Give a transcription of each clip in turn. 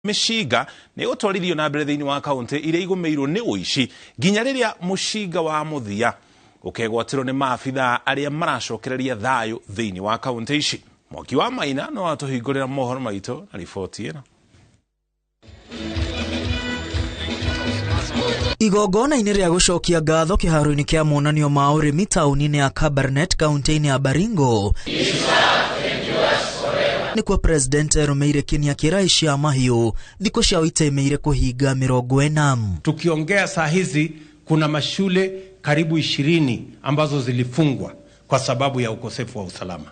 Mĩcinga nĩ ĩgũtwarithio na mbere thĩinĩ wa kaunti iria igũmĩirwo nĩ ũici nginya rĩrĩa mũcinga wa mũthia ũkegwatĩrwo nĩ maabithaa arĩa maracokereria thayũ thĩinĩ wa kaunti ici. Mwaki wa Maina no atũhingũrĩra mohoro maitũ na riboti ĩno. Igongona-inĩ rĩa gũcokia ngatho kĩharo-inĩ kĩa monanio ma ũrĩmi taũni-inĩ ya Kabarnet kaunti-inĩ ya Baringo nĩkuo President erũmĩire kĩni akĩra aici a mahiũ thikũ ciao itaimĩire kũhinga 40. Tukiongea saa hizi kuna mashule karibu 20 ambazo zilifungwa kwa sababu ya ukosefu wa usalama.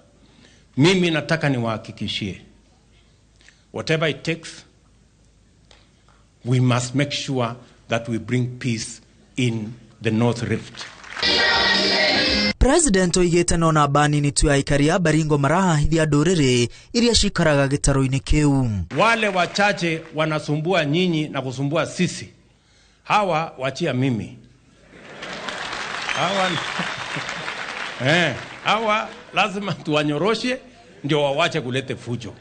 Mimi nataka niwahakikishie, whatever it takes, we must make sure that we bring peace in the North Rift. President oigĩte no namba nini tu ya aikari a Baringo marahahithia ndũrĩrĩ iria cikaraga gĩtarũ-inĩ kĩu. Wale wachache wanasumbua nyinyi na kusumbua sisi, hawa wachia mimi. Hawa, hawa lazima tuwanyoroshe ndio wawache kulete fujo.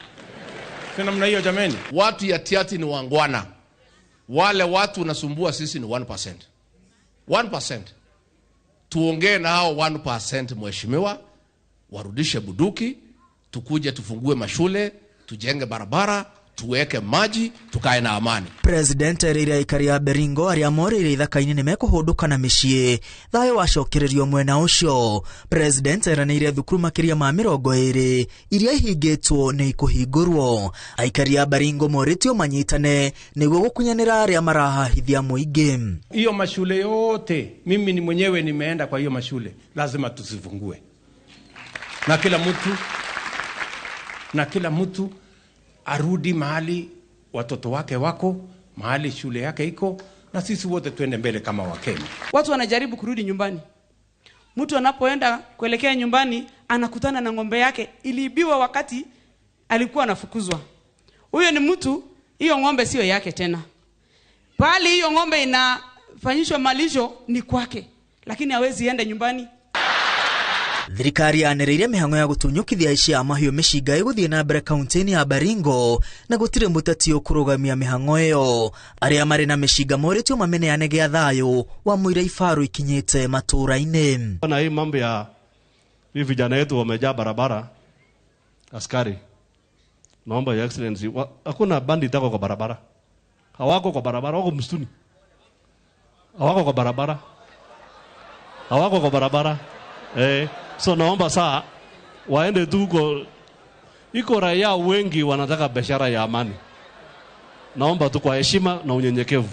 Si namna hiyo jameni? Watu ya Tiaty ni wangwana. Wale watu wanasumbua sisi ni 1%. 1%. Tuongee na hao 1% mheshimiwa, warudishe buduki, tukuje tufungue mashule, tujenge barabara, tuweke maji, tukae na amani. President erĩire aikari a Baringo arĩa morĩire ithaka-inĩ nĩ mekũhũndũka na mĩciĩ thayũ wacokererio mwena ũcio. President eranĩire thukuru makĩria ma 20 iria ihingĩtwo nĩ ikũhingũrwo. Aikari a Baringo morĩtio manyitane nĩguo gũkunyanĩra arĩa marahahithia mũingĩ. Hiyo mashule yote mimi ni mwenyewe nimeenda kwa hiyo mashule, lazima tuzifungue. Na kila mtu arudi mahali watoto wake wako, mahali shule yake iko, na sisi wote tuende mbele kama Wakenya. Watu wanajaribu kurudi nyumbani. Mtu anapoenda kuelekea nyumbani anakutana na ng'ombe yake iliibiwa wakati alikuwa anafukuzwa. Huyo ni mtu, hiyo ng'ombe sio yake tena. Bali hiyo ng'ombe inafanyishwa malisho ni kwake, lakini hawezi enda nyumbani. Thirikari yanĩrĩire mĩhang'o ya gũtunyũkithia aici a mahiũ mĩcinga ĩgũthiĩ na mbere kaunti-inĩ ya Baringo na gũtirĩ mũteti ũkũrũgamia mĩhang'o ĩyo. Arĩa marĩ na mĩcinga morĩtio mameneane gĩa thayũ wa mũira ibaru ikinyĩte matũũra-inĩ. Na hii mambo ya hii vijana wetu wamejaa barabara, askari, naomba Your Excellency, hakuna bandit ako kwa barabara. Hawako kwa barabara, wako msituni. Hawako kwa barabara. Hawako kwa barabara. So naomba saa waende tu huko. Iko raia wengi wanataka biashara ya amani. Naomba tu kwa heshima na unyenyekevu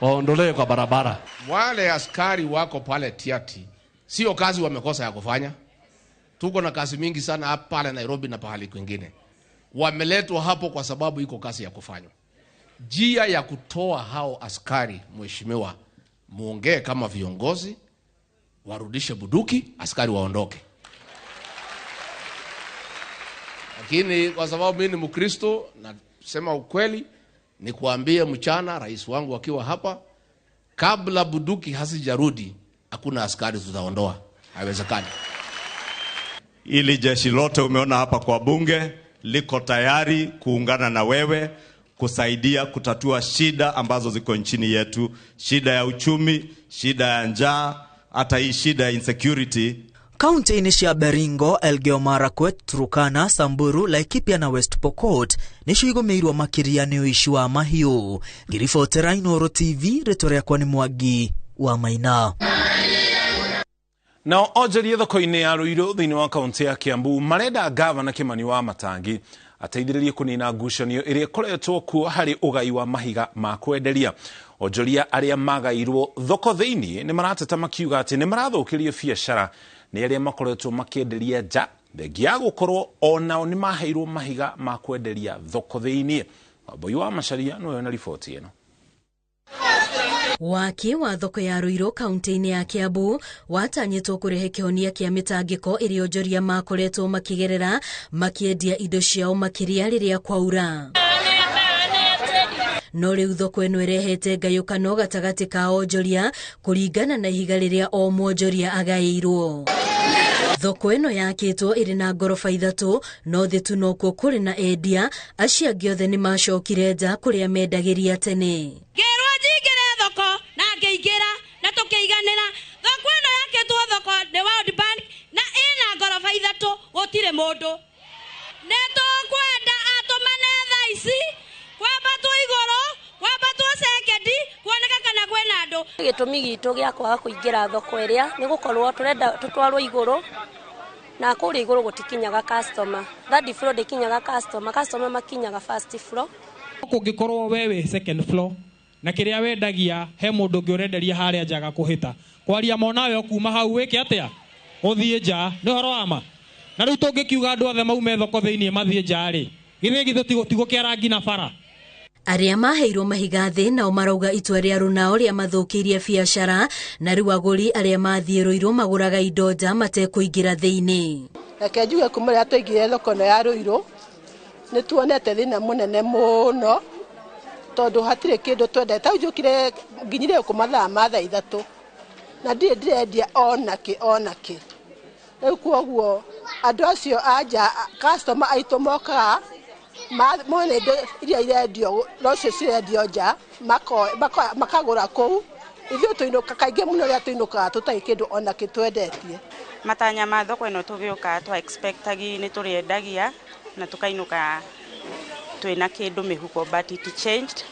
waondolee kwa barabara. Wale askari wako pale Tiaty sio kazi wamekosa ya kufanya. Tuko na kazi mingi sana hapa pale Nairobi na pahali kwingine. Wameletwa hapo kwa sababu iko kazi ya kufanywa. Njia ya kutoa hao askari, mheshimiwa, muongee kama viongozi, warudishe buduki, askari waondoke. Lakini kwa sababu mimi ni Mkristo, nasema ukweli, nikuambie mchana rais wangu akiwa hapa, kabla buduki hasijarudi hakuna askari tutaondoa. Haiwezekani. Ili jeshi lote umeona hapa kwa bunge liko tayari kuungana na wewe kusaidia kutatua shida ambazo ziko nchini yetu, shida ya uchumi, shida ya njaa, hata hii shida ya insecurity. Kaunti-inĩ cia Baringo, Elgeyo Marakwet, Turkana, Samburu, Laikipia na West Pokot nĩcio igũmĩirwo makĩria nĩ ũici wa mahiũ. Ngĩribotera Inooro TV, rĩtwa rĩakwa nĩ Mwangi wa Maina. Nao onjoria thoko-inĩ ya Ruiru thĩinĩ wa kaunti ya Kiambu marenda gavana Kimani wa Matangi ateithĩrĩrie kũnina ngucanio ĩrĩa ĩkoretwo kuo harĩ ũgai wa mahiga ma kwenderia. Onjoria arĩa magairwo thoko thĩinĩ nĩ marateta makiuga atĩ nĩ marathũkĩrio biacara nĩ arĩa makoretwo makĩenderia nja, thengia ya gũkorwo onao nĩ maheirwo mahiga ma kwenderia thoko thĩinĩ. Wambui wa Macharia nĩwe wĩna riboti ĩno. Waki wa thoko ya Ruiru kaunti-inĩ ya Kiambu watanyĩtwo kũrehe kĩhonia kĩa mĩtangĩko ĩrĩa onjoria makoretwo makĩgerera makĩendia indo ciao makĩria rĩrĩa kwaura. No rĩu thoko ĩno ĩrehete ngayũkano gatagatĩ ka onjoria kũringana na ihiga rĩrĩa o mwonjoria agaĩirwo. Thoko ĩno yakĩtwo ĩrĩ na ngoroba 3 no thĩ tu nokuo kũrĩ na endia, acio angĩ othe nĩ macokire nja kũrĩa mendagĩria tene. Ngĩrwo njingĩre thoko na ngĩingĩra na tũkĩiganĩra. Thoko ĩno yakĩtwo thoko nĩ World Bank na ĩna ngoroba 3 gũtirĩ mũndũ. Nĩ tũkwenda atũmane thaa ici kwambatwo igũrũ, kwambatwo sekendi, kuoneka kana kwĩna andũ. Gĩtũmi gitũ gĩa kwaga kũingĩra thoko ĩrĩa nĩ gũkorwo tũrenda tũtwarwo igũrũ na kũrĩa igũrũ gũtikinyaga customer. Third floor ndĩkinyaga customer, customer makinyaga first floor. Kũngĩkorwo we wĩ second floor na kĩrĩa wendagia he mũndũ ũngĩ ũrenderia harĩa nja agakũhĩta, kwaria ma onawe ũkuma hau wĩke atĩa? Ũthiĩ nja. Nĩ ũhoro wa ma? Na rĩu tũngĩkiuga andũ othe maume thoko thĩinĩ mathiĩ nja rĩ, githĩ githĩ tigũkĩara nginya bara? Arĩa maheirwo mahiga thĩ nao marauga itua rĩa Rũnao rĩa mathũkĩirie biacara na rĩu agũri arĩa mathiĩ Rũirũ magũraga indo nja matekũingĩra thĩinĩ. Reke njuge kuma rĩrĩa twaingĩrire thoko ĩno ya Rũirũ nĩ tuonete thĩna mũnene mũno tondũ hatirĩ kĩndũ twendete. Ta rĩu njũkire nginyire gũkũ mathaa ma thaa 3 na ndirĩ ndĩrendia onakĩ onakĩ. Rĩu kwoguo andũ acio a nja customer aitũ mokaga mone indo iria irendio nocio cirendio nja makagũra kũu. Ithuĩ tũinũka kaingĩ mũno rĩrĩa tũinũkaga tũtarĩ kĩndũ onakĩ twendetie. Matanya ma thoko ĩno tũgĩũka twa expectagi nĩ tũrĩendagia na tũkainũka twĩna kĩndũ mĩhuko, but it changed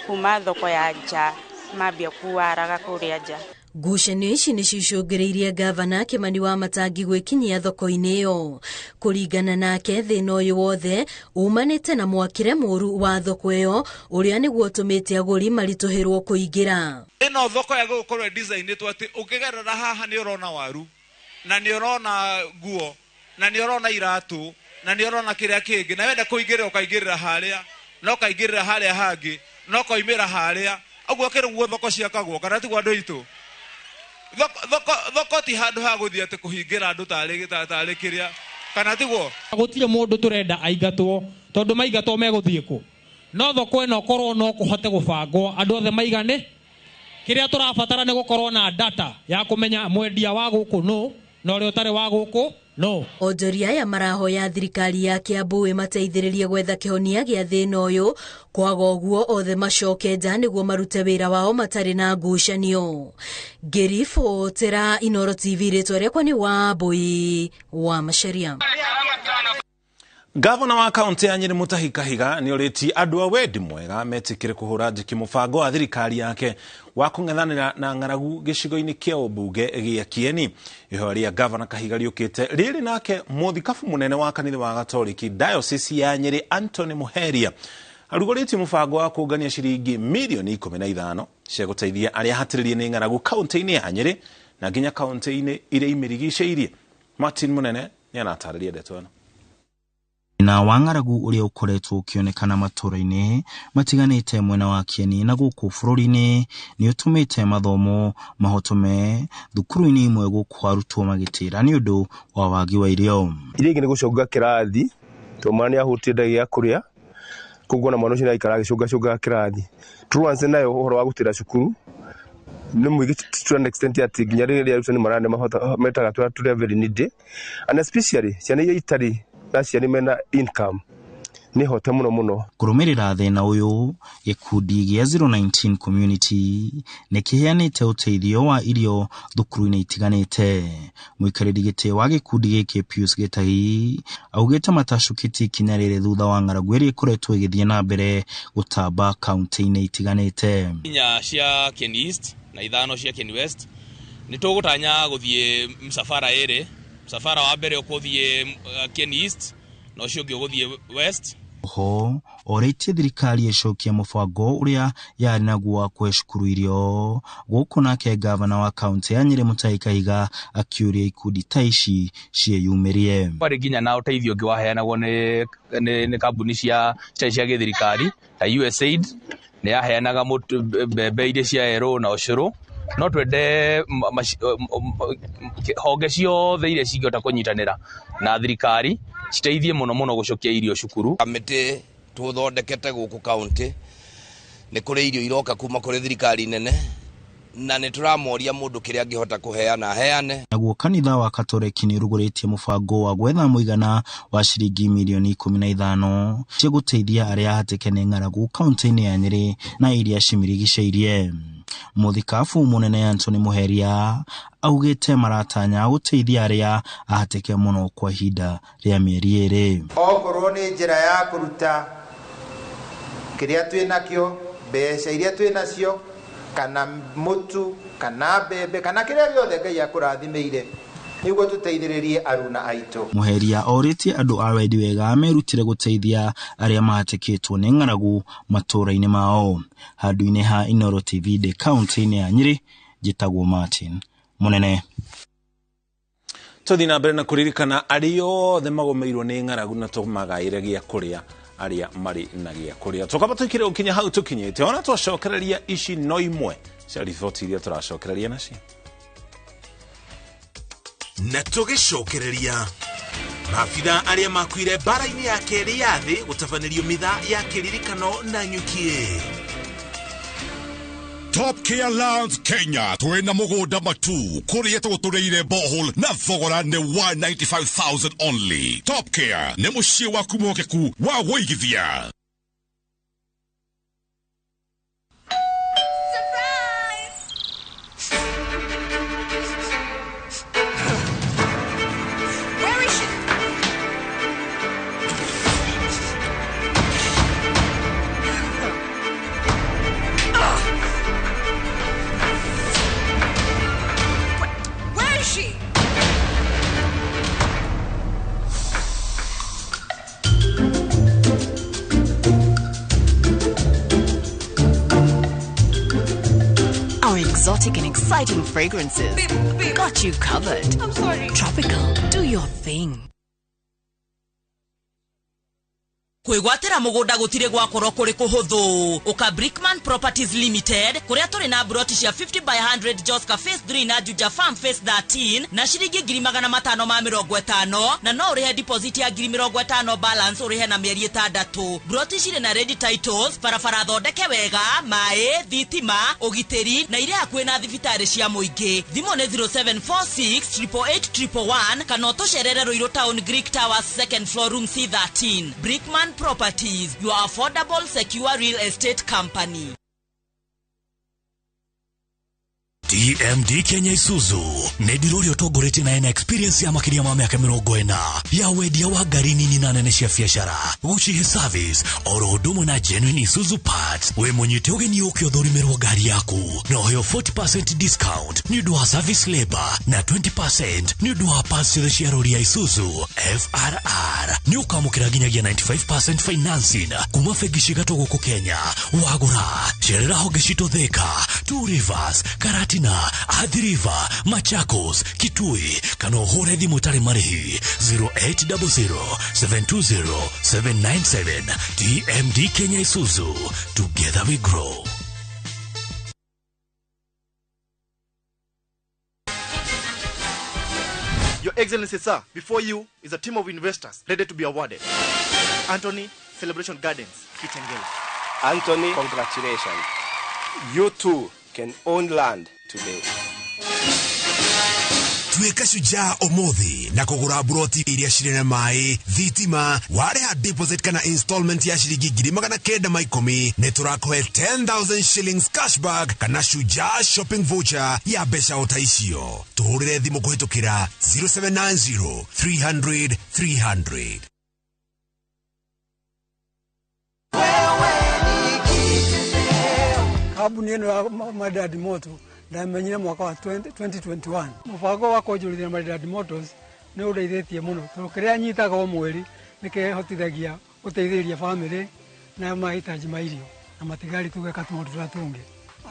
kuma thoko ya nja mambia kuwaraga kũrĩa nja. Ngucanio ici nĩ cicũngĩrĩirie gavana Kĩmani wa Matangi gwĩkinyia thoko-inĩ ĩyo. Kũringana nake, thĩna ũyũ wothe umanĩte na mwakĩre mũru wa thoko ĩyo ũrĩa nĩguo ũtũmĩte agũri maritũhĩrwo kũingĩra. Ĩno thoko ya gũkorwo designĩtwo atĩ ũkĩgerera haha nĩ ũrona waru na nĩ ũrona nguo na nĩ ũrona iratũ na nĩ ũrona kĩrĩa kĩngĩ, na wenda kũingĩrĩra ũkaingĩrĩra harĩa na ũkaingĩrĩra harĩa hangĩ na ũkoimĩra harĩa. Ũguo kĩrĩ guo thoko ciakagwo kana tiguo andũ aitũ? Thoko ti handũ ha gũthiĩ atĩ kũhingĩra andũ tarĩ kĩrĩa kana tiguo? Gũtirĩ mũndũ tũrenda aingatwo tondũ maingatwo megũthiĩ kũ? No thoko ĩno korwo no kũhote gũbangwo andũ othe maigane. Kĩrĩa tũrabatara nĩ gũkorwo na data ya kũmenya mwendia wa gũkũ nũ na ũrĩa ũtarĩ wa gũkũ no. Onjoria aya marahoya thirikari ya Kiambu ĩmateithĩrĩrie gwetha kĩhonia gĩa thĩna ũyũ, kwaga ũguo othe macoke nja nĩguo marute wĩra wao matarĩ na ngucanio. Ngĩribotera Inooro TV, rĩtwa rĩakwa nĩ Wambui wa Macharia. Gavana wa kaunti ya Nyeri Mutahi Kahiga nĩ orĩtie andũ a wendi mwega metĩkĩre kũhũra njeki mũbango wa thirikari yake wa kũng'ethanĩra na ng'aragu gĩcigo-inĩ kĩa ũmbunge gĩa Kieni. Ihoya rĩa Gavana Kahiga rĩũkĩte rĩrĩ nake mũthikabu mũnene wa kanitha wa Gatoriki Diocese ya Nyeri Anthony Muheria arugũrĩtie mũbango wa kũngania ciringi mirioni 15 cia gũteithia arĩa hatĩrĩrie nĩ ng'aragu kaunti-inĩ ya Nyeri na nginya kaunti-inĩ iria imĩrigicĩirie. Martin Munene nĩ aratarĩria ndeto ĩno. Na wa ng'aragu ũrĩa ũkoretwo ũkĩonekana matũũra-inĩ matiganĩte mwena wa Kieni na gũkũ bũrũri-inĩ nĩ ũtũmĩte mathomo mahotome thukuru-inĩ imwe gũkũ arutwo magĩtĩra nĩ ũndũ wa wagi wa irio. Iria ingĩ nĩ gũcũnga kĩrathi tondũ mwana nĩ ahũtire ndarĩ gĩa kũrĩa, koguo ona mwana ũcio nĩ aikara agĩcũngacũngaga kĩrathi. Truancy nayo ũhoro wa gũtĩra cukuru nĩ mũingĩ to an extent atĩ nginya rĩrĩa arutani marana metaga tũrĩa very needy, and especially ciana iria itarĩ na aciari mena income nĩ hote mũno mũno. Kũrũmĩrĩra thĩna ũyũ, gĩkundi gĩa 019 Community nĩ kĩheanĩte ũteithio wa irio thukuru-inĩ itiganĩte. Mũikarĩri gĩtĩ wa gĩkundi gĩkĩ Pius Gĩtahi augĩte matacũkĩtie ikinya rĩrĩ thutha wa ng'aragu ĩrĩa ĩkoretwo ĩgĩthiĩ na mbere gũtamba kaunti-inĩ itiganĩte. 4 cia Kieni East na 5 cia Kieni West. Nĩ tũgũtanya gũthiĩ msafara ĩrĩ. Msafara wa mbere ũkũthiĩ Kieni East na ũcio ũngĩ ũgũthiĩ West. Oho orĩtie thirikari ĩcokie mũbango ũrĩa yarĩ naguo wa kũhe cukuru irio. Gũkũ nake gavana wa kaunti ya Nyeri Mutahi Kahiga akĩũria ikundi ta ici ciĩyumĩrie. Kwarĩ nginya na ũteithio ũngĩ waheanagwo nĩ kambuni cia gĩthirikari ta USAID nĩ yaheanaga mbembe iria cia erũ na ũcũrũ. No twende honge ciothe iria cingĩhota kũnyitanĩra na thirikari citeithie mũno mũno gũcokia irio cukuru. Kamĩtĩ tũthondekete gũkũ kaunti nĩ kũrĩ irio iroka kuma kũrĩ thirikari nene Na nĩ tũramoria mũndũ kĩrĩa angĩhota kũheana aheane. Naguo kanitha wa Katoreki nĩ ũrugũrĩtie mũbango wa gwetha mũigana wa ciringi mirioni 15 cia gũteithia arĩa ahatĩke nĩ ng'aragu kaunti-inĩ ya Nyĩrĩ na iria cimirigicĩirie. Mũthikabu mũnene Anthony Muheria augĩte maratanya gũteithia arĩa ahatĩke mũno kwa ihinda rĩa mĩeri 2. Okorwo nĩ njĩra ya kũruta kĩrĩa twĩ nakĩo, mbeca iria twĩ nacio, kana mũtu, kana mbembe, kana kĩrĩa gĩothe Ngai akũrathimĩire, nĩguo tũteithĩrĩrie aruna aitũ. Muheria orĩtie andũ a wendi wega merutire gũteithia arĩa mahatĩkĩtwo nĩ ng'aragu matũũra-inĩ mao. Handũ-inĩ ha Inooro TV ndĩ kaunti-inĩ ya Nyĩrĩ, njĩtagwo Martin Mũnene. Tũthiĩ na mbere na kũririkana arĩa othe magomeirwo nĩ ng'aragu na tũmagaĩre gĩa kũrĩa arĩa marĩ na gĩa kũrĩa. Tũkaba tũikire gũkinya hau tũkinyĩte, ona twacokereria ici no imwe cia riboti iria tũracokereria nacio. Na tũgĩcokereria maabitha arĩa makuire mbara-inĩ ya kerĩ ya thĩ gũtabanĩrio mitha ya kĩririkano na nyuki. Top Care Lands Kenya twĩna mũgũnda matu kũrĩa tũgũtũrĩire borehole na thogora nĩ 195,000 only. Top Care nĩ mũciĩ waku mwĩhokeku wa wũigithia. Exotic and exciting fragrances. Beep, beep. Got you covered. I'm sorry. Tropical. Do your thing. Kwĩgwatĩra mũgũnda gũtirĩ gwakorwo kũrĩ kũhũthũ. Ũka Brickman Properties Limited kũrĩa tũrĩ na broti cia 50 by 100 Joska Phase 3 na Juja Farm Phase 13 na ciringi 550 na no ũrĩhe deposit ya 50,000 balance ũrĩhe na mĩeri 6. Broti cirĩ na ready titles, barabara thondeke wega, maĩ, thitima, ũgitĩri na irĩ hakuhĩ na thibitarĩ cia mũingĩ. Thimũ nĩ 0746 888 111 kana ũtũcerere Ruiru Town Greek Towers second floor room C13. Brickman Properties, your affordable, secure real estate company. TMD Kenya Isuzu nĩ ndirori ũtongoretie na ena experience ya makĩria ma mĩaka 40 ya wendia wa ngari nini na nene cia biacara, gũcihe service oro ũndũ ũmwe na genuine Isuzu parts. Wĩ mũnyite ũgeni ũke ũthũrimĩrwo ngari yaku na ũheo 40% discount nĩ ũndũ wa service labor na 20% nĩ ũndũ wa parts ciothe cia rori ya Isuzu FRR. Nĩ ũkamũkĩra nginyagia 95% financing kuma bengi cigatũ gũkũ Kenya. Wagũra cerera honge citũ Thika, Two Rivers, Karatina, Athi River, Machakos, Kitui kana ũhũre thimũ ĩtarĩ marĩhi 0800 720 797. TMD Kenya Isuzu, together we grow. Your Excellency, sir, before you is a team of investors ready to be awarded. Anthony, Celebration Gardens, Kitengela. Anthony, congratulations. You too can own land today. Tuĩka shujaa ũmũthĩ na kũgũra buroti iria cirĩ na maĩ, thitima, warĩha deposit kana installment ya ciringi 910,000 nĩ tũrakũhe 10,000 shillings cashback kana shujaa shopping voucher ya mbeca o ta icio. Tũhũrĩre thimũ kũhĩtũkĩra 0790 300 300. Kambuni ĩno ya Maridadi Motors ndamenyire mwaka wa 2021. Mũbango wa kũnjũrithia Maridadi Motors nĩ ũndeithĩtie mũno tondũ kĩrĩa nyitaga o mweri nĩ kĩhotithagia gũteithĩrĩria bamĩrĩ na mahitaji ma irio na matigari tũgeka tũmaũndũ tũrĩa tũngĩ.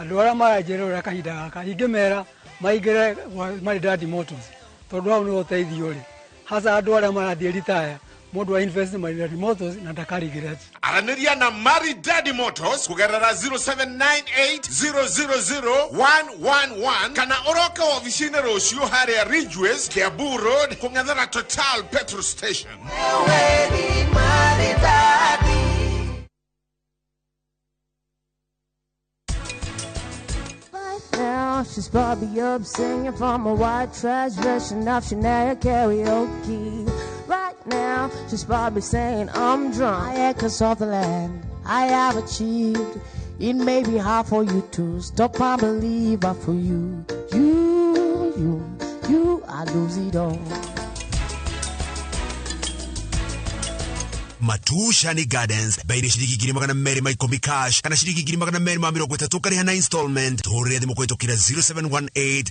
Andũ arĩa maranjĩrora kahinda gaka ingĩmera maingĩre kwa Maridadi Motors tondũ hau nĩho ũteithio ũrĩ, hasa andũ arĩa marathiĩ ritaya. Mũndũ wa invest Maridadi Motors na ndakaregret. Aranĩria na Maridadi Motors kũgerera 0798000111 kana ũroke wabici-inĩ rũciũ harĩa Ridgeways, Kiambu Road, kũng'ethera Total petrol station. Wewe ni Maridadi. now, she's probably up singing from a white trash version of Shania karaoke. Right now, she's probably saying I'm drunk. I acres of the land I have achieved. It may be hard for you to stop and believe, but for you, you, you, you, I lose it all. Matushani Gardens baire shilingi 210 cash kana shilingi 230 kariha na installment tuhurire thimu kwitukira 0718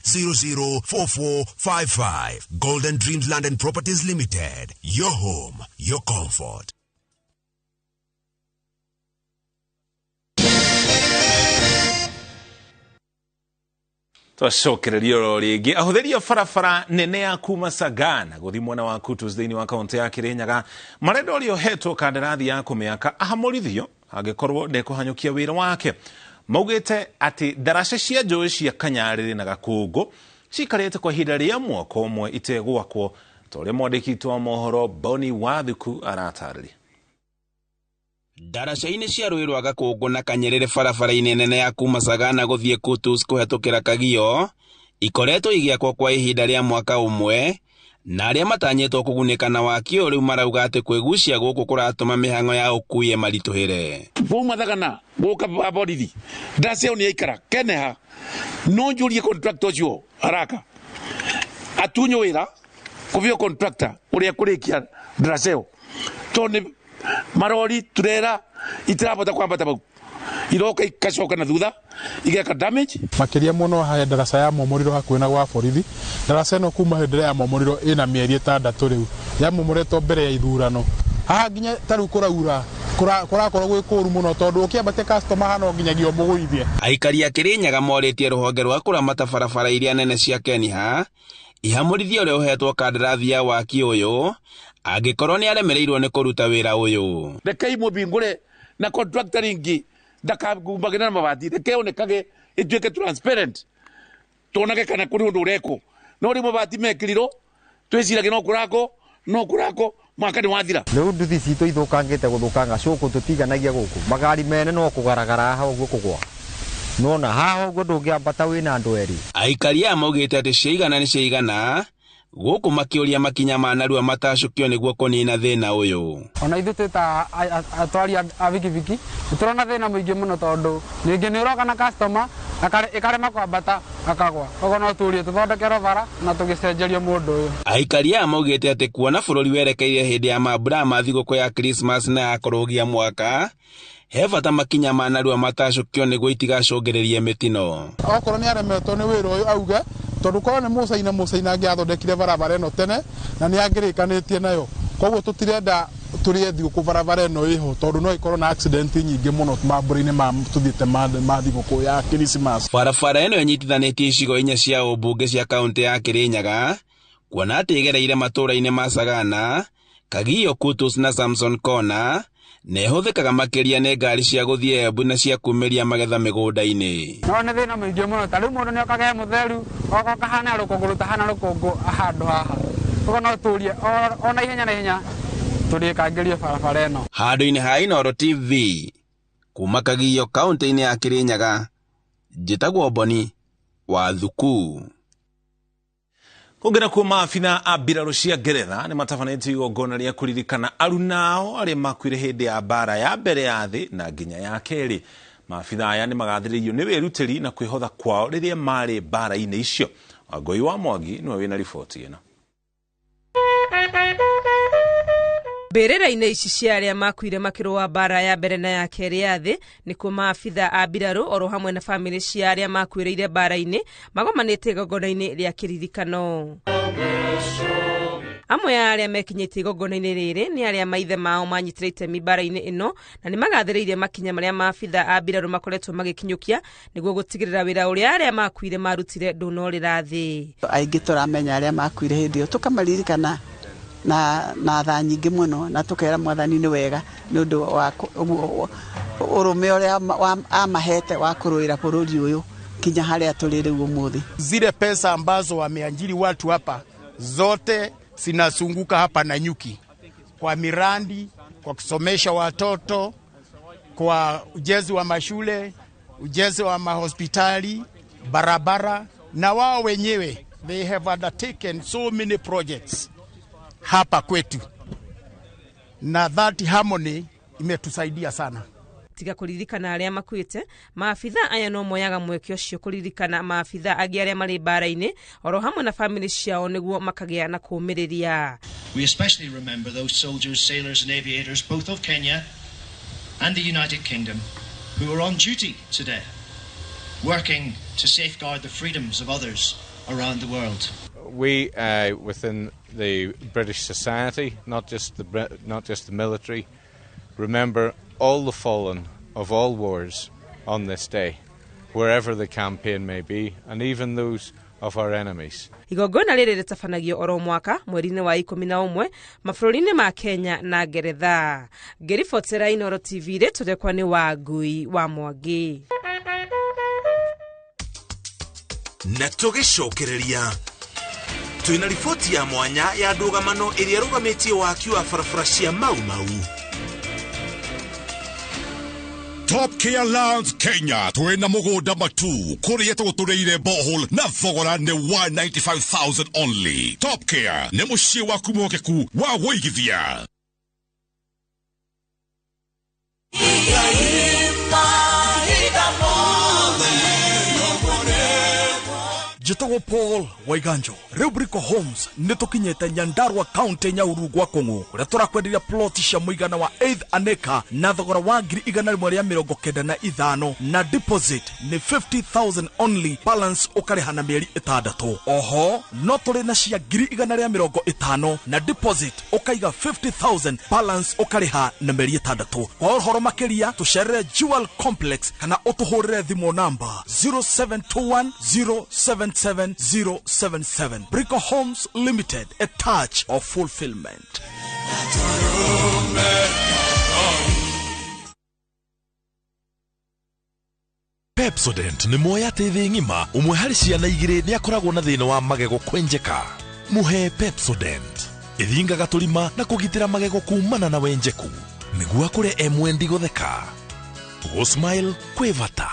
004455. Golden Dreams Land and Properties Limited, your home, your comfort. Twacokereria oro rĩngĩ ahũthĩri a barabara nene ya kuma Sagana gũthiĩ mwena wa Kutus thĩinĩ wa kaũntĩ ya Kirinyaga marenda ũrĩa ũhetwo kandarathi ya kũmĩaka ahamũrithio angĩkorwo ndekũhanyũkia wĩra wake. Maugĩte atĩ ndaraca cia njũĩ cia Kanyarĩrĩ na Gakũngũ cikarĩte kwa ihinda rĩa mwaka ũmwe itegwakwo, ta ũrĩa mwandĩki wa mohoro Boni Wathuku aratarĩria. Ndaraca-inĩ cia rũĩ rwa Gakũngũ na Kanyerere barabara-inĩ nene ya kuma Sagana gũthiĩ Kutus kũhetũkĩra Kagio ikoretwo igĩakwo kwa ihinda rĩa mwaka ũmwe, na arĩa matanyĩtwo kũgunĩka na waki ũyũ rĩu marauga atĩ kwĩgucia gũkũ kũratũma mĩhang'o ya ũkuui ĩmaritũhĩre. Wauma Thagana gũka borithi ndaraca ĩyo nĩ yaikara keneha, no njũrie contractor ũcio haraka atunywo wĩra kũbeo contractor ũrĩa kũrĩkia ndaraca ĩyo, tondũ nĩ marori turera itirabota kwambata bau iroka ikacoka na thutha igeka damage makiria muno hahe ndaraca ya momoriro hakuhi na gwa borithi. Ndaraca ĩno kuma hĩndĩ ĩrĩa ya momoriro ĩna mĩeri 6 rĩu yamomoretwo mbere ya ithurano. Haha nginya ta rĩu kũraura kũrakorwo gwĩ kũru mũno tondũ ũkĩambatia customer hano nginyagia ũmũgũithie. Aikari a Kirinyaga morĩtie rũhonge rwa kũramata barabara iria nene cia Keniha ihamũrithie ũrĩa ũhetwo kandarathi ya waki ũyũ angĩkorwo nĩ aremereirwo nĩ kũruta wĩra ũyũ. Rekei mũmbingũre na contractor ringĩ ndakagumbagĩre na mabati, reke onekage ĩtuĩke transparent tuonage kana kũrĩ ũndũ ũrekwo. No rĩu mabati mekĩrirwo twĩciragie no kũrakwo no kũrakwo mwaka nĩ wathira. Rĩu nduthi citũ ithũkangĩte gũthũkanga cũkũ tũtiganagia gũkũ magari mene no kũgaragara haha ũguo kũgwa nona haha ũguo ndũngĩambata wĩna andũ erĩ. Aikari aya maugĩte atĩ ciaigana nĩ ciaigana gũkũ makĩũria makinya ma narua matacũkio nĩguo kũnina thĩna ũyũ. Ona ithuĩ twĩ ta atwari a bikibiki nĩ tũrona thĩna mũingĩ mũno tondũ ningĩ nĩ ũroka na customer ĩkarema kwambata akagwa, koguo no tũrie tũthondekerwo bara na tũgĩcenjerio mũndũ ũyũ. Aikari aya maugĩte atĩ kuona bũrũri werekeire hĩndĩ ya mambura ma thigũkũ ya Christmas na ya kũrũgia mwaka he bata makinya ma narua matacũkio nĩguo itigacũngĩrĩrie mĩtino. Okorwo nĩ aremetwo nĩ wĩra ũyũ auge, tondũ korwo nĩ mũcaina mũcaina angĩathondekire barabara ĩno tene na nĩ angĩrĩkanĩtie nayo, koguo tũtirenda tũrĩe thigũkũ barabara ĩno ĩho tondũ no ĩkorwo na accident nyingĩ mũno mambura-inĩ ma tũthiĩte ma thigũkũ ya Christmas. Barabara ĩno ĩnyitithanĩtie icigo inya cia ũmbunge cia kaũntĩ ya Kirinyaga kuona atĩ ĩgereire matũũra-inĩ ma Sagana, Kagio, Kutus na Samson Corner, na ĩhũthĩkaga makĩria nĩ ngari cia gũthiĩ Embu na cia kumĩria magetha mĩgũnda-inĩ. No nĩ thĩna mũingĩ mũno, ta rĩu mũndũ nĩ okaga e mũtheru oka kahana rũkũngũ rũtahana rũkũngũ handũ haha, koguo no tũrie ona ihenya na ihenya tũrĩkangĩrie barabara ĩno. Handũ-inĩ ha Inooro TV kuma Kagio kaũntĩ-inĩ ya Kirinyaga, njĩtagwo Boni wa Thuku. Kũngĩ nakuo maabitha a mbirarũ cia Ngeretha nĩ matabanĩtie igongona rĩa kũririkana arunao arĩa makuire hĩndĩ ya mbara ya mbere ya thĩ na nginya ya kerĩ. Maabitha aya nĩ magathĩrĩirio nĩ wĩrutĩri na kwĩhotha kwao rĩrĩa marĩ mbara-inĩ icio. Wangũi wa Mwangi nĩwe wĩna riboti ĩno. Mbĩrĩra-inĩ ici cia arĩa makuire makĩrũa mbara ya mbere na ya kerĩ ya thĩ nĩkuo maabitha a mbirarũ oro hamwe na bamĩrĩ cia arĩa makuĩrĩire mbara-inĩ magomanĩte igongona-inĩ rĩa kĩririkano. Amwe a arĩa mekinyĩtie igongona-inĩ rĩrĩ nĩ arĩa maithe mao manyitire itemi mbara-inĩ ĩno na nĩ magathĩrĩirie makinya marĩa maabitha a mbirarũ makoretwo magĩkinyũkia nĩguo gũtigĩrĩra wĩra ũrĩa arĩa makuire marutire ndũnorĩra thĩ. Aingĩ tũramenya arĩa makuire hĩndĩ ĩyo tũkamaririkana na tha nyingĩ mũno na tũkera mwathani nĩ wega nĩ ũndũ wa ũrũme ũrĩa amahete wa kũrũĩra bũrũri ũyũ kinya harĩa tũrĩ rĩu ũmũthĩ. Zile pesa ambazo wameajiri watu hapa zote zinazunguka hapa Nanyuki kwa miradi, kwa kusomesha watoto, kwa ujenzi wa mashule, ujenzi wa mahospitali barabara, na wao wenyewe they have undertaken so many projects hapa kwetu, na that harmony imetusaidia sana. Tiga kũririkana arĩa makuĩte, maabitha aya no moyaga mweke ũcio kũririkana maabitha angĩ arĩa marĩ mbara-inĩ oro hamwe na famĩlĩ ciao nĩguo makagĩa na kũũmĩrĩria. We especially remember those soldiers, sailors and aviators both of Kenya and the United Kingdom who are on duty today, working to safeguard the freedoms of others around the world. We within the British society, not just the military, remember all the fallen of all wars on this day, wherever the campaign may be, and even those of our enemies. Igongona rĩrĩ rĩtabanagio oro mwaka mweri-inĩ wa 11 mabũrũri-inĩ ma Kenya na Ngeretha. Ngĩribotera Inooro TV rĩtwa rĩakwa nĩ Wangui wa Mwangi. Na tũgĩcokereria twĩna riboti ya mwanya ya ndũgamano ĩrĩa ĩrũgamĩtie waki wa barabara cia Mau Mau. Top Care Lands Kenya twina mugunda matu kuria tugutureire borehole na thogora ni 195,000 only. Top Care ni muciĩ waku mwokeku wa wũigithia. Njĩtagwo Paul Waiganjo. Rĩu Brico Homes nĩ tũkinyĩte Nyandarua County Nyahururu gwa Kũng'ũ kũrĩa tũrakwenderia plot cia mũigana wa 8 an acre na thogora wa 195,000 na deposit nĩ 50,000 only, balance ũkarĩha na mĩeri 6. Oho no tũrĩ na cia 150,000 na deposit ũkaiga 50,000, balance ũkarĩha na mĩeri 6. Kwa ũhoro makĩria tũcerere Jewel Complex kana ũtũhũrĩre thimũ namba 0721 077 077. Brico Homes Limited, a touch of fulfillment. Pepsodent nĩ moya atĩ thĩ ng'ima ũmwe harĩ ciana igĩrĩ nĩ akoragwo na thĩna wa magego kwenjeka. Mũhe Pepsodent ĩthingaga tũrima na kũgitĩra magego kumana na wenjeku nĩguo akũre e mwendi gũtheka. Gũ-smile kwĩ bata.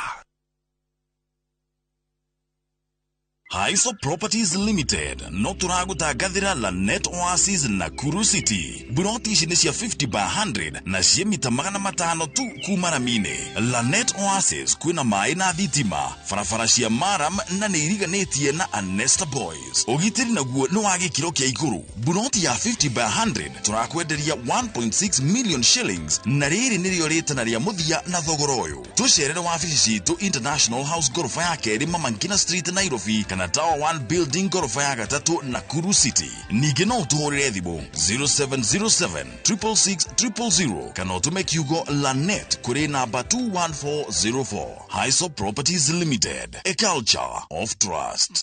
Haiso Properties Limited no tũragũtangathĩra Lanet Oasis Nakuru City. Buroti ici nĩ cia 50 by 100 na cia mita 500 tu kuma rami-inĩ. Lanet Oasis kwĩna maĩ na thitima, barabara cia maram na nĩ iriganĩtie na Anesta Boys. Ũgitĩri naguo nĩ wa gĩkĩro kĩa igũrũ. Buroti ya 50 by 100 tũrakwenderia 1.6 million shillings na rĩrĩ nĩrĩo rĩtana rĩa mũthia na thogora ũyũ. Tũcerere wabici citũ International House gorofa ya kerĩ Mama Ngina Street Nairobi kana Tower 1 Building gorofa ya gatatũ Nakuru City. Ningĩ no ũtũhũrĩre thimũ 0707 666 000 kana ũtũme kiugo Lanet kũrĩ namba 21404. Haiso Properties Limited, a culture of trust.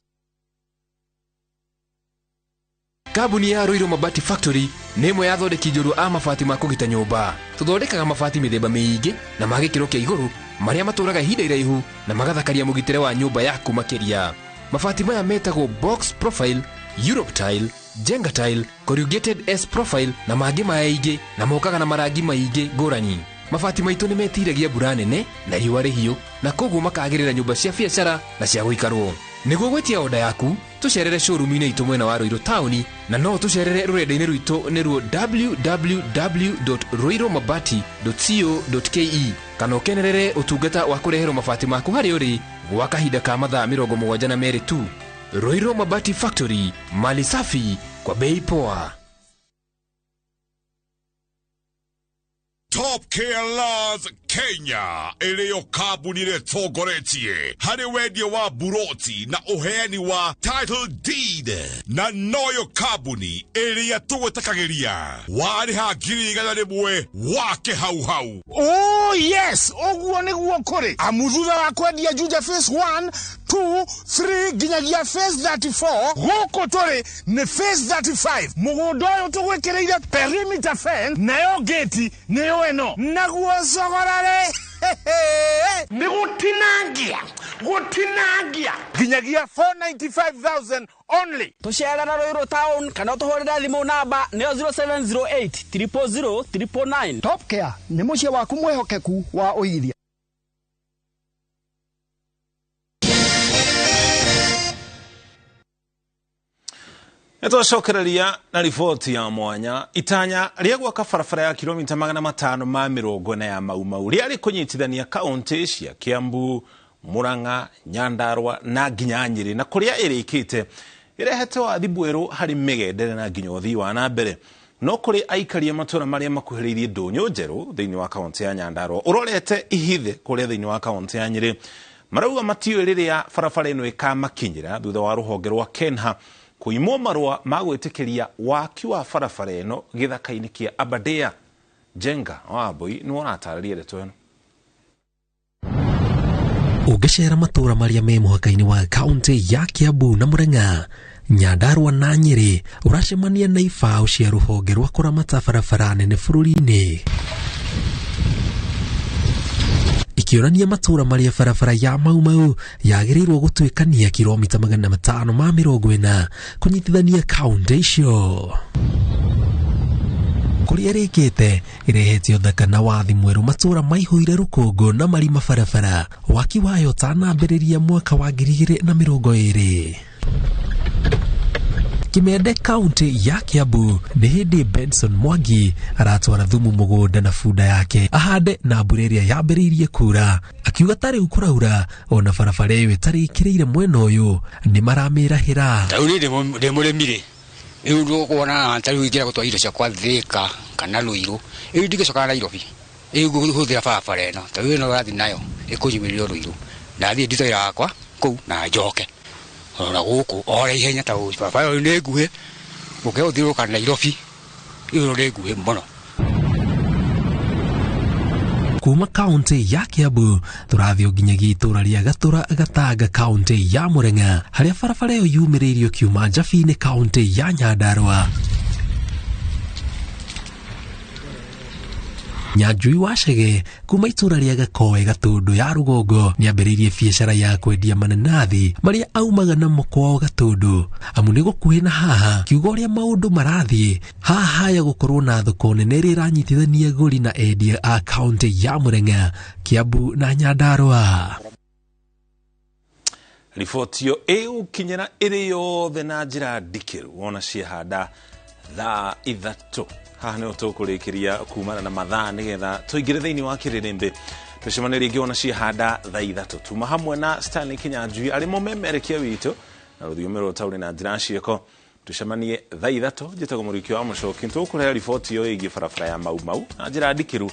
Kambuni ya Ruiru Mabati Factory nĩ ĩmwe ya athondeki njorua a mabati ma kũgita nyũmba. Tũthondekaga mabati mĩthemba mĩingĩ na ma gĩkĩro kĩa igũrũ marĩa matũraga ihinda iraihu na magathakaria mũgitĩre wa nyũmba yaku makĩria. Mabati maya metagwo box profile, Europe tile, Jenga tile, corrugated S profile na mangĩ maingĩ na mokaga na marangi maingĩ ngũrani. Mabati maitũ nĩ metiragia mbura nene na riũa rĩhiũ na koguo makagĩrĩra nyũmba cia biacara na cia gũikarwo. Nĩguo gwĩtia oda yaku tũcerere showroom-inĩ itũ mwena wa Ruiru taũni na no tũcerere rũrenda-inĩ rwitũ nĩruo www.ruirumabati.co.ke kana ũkenerere ũtungata wa kũreherwo mabati maku harĩa ũrĩ gwa kahinda ka mathaa 72 tu. Ruiru Mabati Factory, mali safi kwa bei poa. Top Care Lands Kenya ĩrĩyo kambuni ĩrĩa ĩtongoretie harĩ wendia wa buroti na ũheani wa title deed na noyo kambuni ĩrĩa tũgũtakagĩria warĩha 100,000 wake hau hau. Oh yes, ũguo nĩguo kũrĩ amu thutha wa kwendia Juja phase 1 2 3 nginyagia phase 34 gũkũ tũrĩ nĩ phase 35. Mũgũnda ũyũ tũgwĩkĩrĩire perimeter fence nayo gate nĩyo ĩno naguo thogora rĩ nĩ gũtinangia nginyagia 495,000 only. Tũcerera Ruiru town kana ũtũhũrĩre thimũ namba nĩyo 0708 000 999. Top Care nĩ mũciĩ waku mwĩhokeku wa ũigithia. Nĩtwacokereria na riboti ya mwanya. Itanya rĩa gwaka barabara ya kilomita 540 ya Mau Mau rĩarĩ kũnyitithania kaunti cia Kiambu, Murang'a, Nyandarua na nginya Nyĩrĩ, na kũrĩa ĩrĩkĩte ĩrehete wathi bwerũ harĩ mĩgendere na nginya ũthii wa na mbere. No kũrĩ aikari a matũra marĩa makuhĩrĩirie ndũnyũ njerũ thĩinĩ wa kaunti ya Nyandarua ũrorete Ihithe kũrĩa thĩinĩ wa kaunti ya Nyĩrĩ, marauga matiũĩ rĩrĩa barabara ĩno ĩkamakinyĩra thutha wa rũhonge rwa Kenha kũimwo marũa ma gwĩtĩkĩria waki wa barabara ĩno gĩthaka-inĩ kĩa Aberdare. Jenga Wambui nĩwe ũratarĩria ndeto ĩno. Ũngĩcera matũra marĩa me mũhaka-inĩ wa kaunti ya Kiambu na Murang'a, Nyandarua na Nyĩrĩ, ũracemania na ibaũ cia rũhonge rwa kũramata barabara nene bũrũri-inĩ, ikĩonania matũra marĩa barabara ya Mau Mau yagĩrĩirwo gũtuĩkania kilomita 540 kũnyitithania kaunti icio. Kũrĩa ĩrĩkĩte ĩrehete ũthaka na wathi mwerũ matũra maihũire rũkũngũ na marima barabara. Waki wayo ũtanambĩrĩria mwaka wa 2020. Kimende kaunti ya Kiambu nĩ hĩndĩ Benson Mwangi aratwara thumu mũgũnda na bunda yake ahande na mbura ĩrĩa yambĩrĩirie kura, akiuga ta rĩu kũraura ona barabara ĩyo ĩtarĩkĩrĩire mwena ũyũ nĩ maramĩrahĩra. Ta rĩu niĩ ndĩ mũrĩmi rĩ, rĩu ndũkuona ta rĩu ingĩenda gũtwara irio ciakwa Thĩka kana Rũirũ, rĩu ndingĩcoka Nairobi, rĩu ngũhũthĩra barabara ĩno, ta rĩu ĩno ũrathiĩ nayo ĩkũnyumĩrĩria Rũirũ, na thiĩ ndute wĩra wakwa kũu na njoke ona gũkũ ora ihenya ta barabara ĩyo nĩ nguhĩ gũkĩra gũthiũrũrũka Nairobi, ĩyo nĩ nguhĩ mũno. Kuma kaunti ya Kiambu tũrathiĩ nginyagia itũra rĩa Gatũra Gatanga kaunti ya Murang'a harĩa barabara ĩyo yumĩrĩirio kiuma Njabi-inĩ kaunti ya Nyandarua. Nyanjui wa Chege kuma itũra rĩa Gakoe Gatũndũ ya rũgongo nĩambĩrĩirie biacara ya kwendia mananathi marĩa aumaga namo kwao Gatũndũ, amu nĩ gũkuhĩ na haha kiuga ũrĩa maũndũ marathiĩ haha haya gũkorwo na thoko nene ĩrĩa ĩranyitithania gũri na endia a kaunti ya Murang'a, Kiambu na Nyandarua. Riboti ĩyo ĩgũkinyĩra ĩrĩ yothe na njĩra ndikĩru wona ciahanda thaa 3. Haha nĩho tũkũrĩkĩria kumana na mathaa nĩgetha tũingĩre thĩinĩ wa kĩrĩrĩmbĩ tũcemanie rĩngĩ wona ciahanda thaa 3. Tuma hamwe na Stanley Kinyanjui arĩ mũmemerekia witũ na rũthiomi rwa ũtaũri na njĩra ciĩko. Tũcemanie thaa 3. Njĩtagwo Mũrĩki wa Mũcoki, tũkũrehe riboti ĩyo ĩgiĩ barabara ya Mau Mau na njĩra ndikĩru.